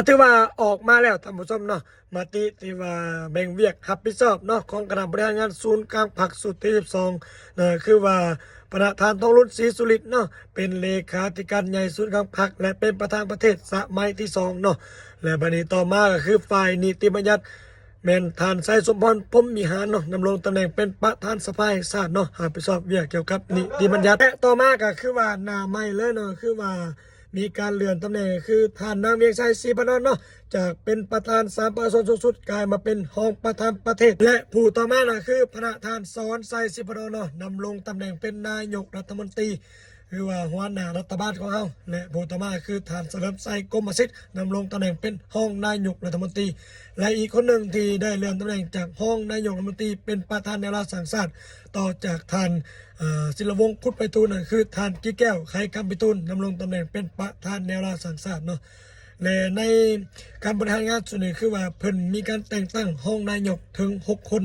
ຖືວ່າອອກມາແລ້ວທ່ານຜູ້ຊົມເນາະ ມະຕິທີ່ວ່າແບ່ງວຽກຮັບຜິດຊອບເນາະ ຂອງຄະນະບໍລິຫານງານສູນກາງພັກຊຸດທີສິບສອງ ນະ ຄືວ່າ ພະນະທ່ານ ທອງລຸນ ສີສຸລິດ ເນາະ ເປັນເລຂາທິການໃຫຍ່ສູນກາງພັກ ແລະ ເປັນປະທານປະເທດສະໄໝທີສອງເນາະ. ແລະ ບັດນີ້ຕໍ່ມາກໍຄືຝ່າຍນິຕິບັນຍັດ ແມ່ນທ່ານ ໄຊສົມພອນ ພົມວິຫານເນາະ ດຳລົງຕຳແໜ່ງເປັນປະທານສະພາແຫ່ງຊາດເນາະ ຮັບຜິດຊອບວຽກກ່ຽວກັບນິຕິບັນຍັດ. ແລະ ຕໍ່ມາກໍຄືວ່າໜ້າໃໝ່ເລີຍເນາະ ຄືວ່າມີການເລື່ອນຕຳແໜ່ງ ຄືທ່ານ ນາງ ວຽງໄຊ ສີພະນອນເນາະ ຈາກເປັນປະທານສະຫະປະຊາຊົນສູງສຸດ ກາຍມາເປັນຮອງປະທານປະເທດ ແລະ ຜູ້ຕໍ່ມານະ ຄືພະນະທ່ານ ສອນໄຊ ສີພະນອນເນາະ ດຳລົງຕຳແໜ່ງເປັນນາຍົກລັດຖະມົນຕີ ຄືວ່າຫົວໜ້າລັດຖະບານຂອງເຮົາ ແລະ ຜູ້ຕໍ່ມາຄືທ່ານ ສະເຫຼີມໄຊ ກົມມະສິດ ດຳລົງຕຳແໜ່ງເປັນຮອງນາຍົກລັດຖະມົນຕີ ແລະ ອີກຄົນໜຶ່ງທີ່ໄດ້ເລື່ອນຕຳແໜ່ງຈາກຮອງນາຍົກລັດຖະມົນຕີເປັນປະທານແນວລາວສ້າງຊາດ ຕໍ່ຈາກທ່ານ ເອ່ອ ສິລະວົງ ຄຸດໄພທູນ ນັ້ນຄືທ່ານ ກິແກ້ວ ໄຂຄຳພິທູນ ດຳລົງຕຳແໜ່ງເປັນປະທານແນວລາວສ້າງຊາດເນາະ. ແລະ ໃນການບໍລິຫານງານຊຸດນີ້ ຄືວ່າເພິ່ນມີການແຕ່ງຕັ້ງຮອງນາຍົກເຖິງຫົກຄົນ.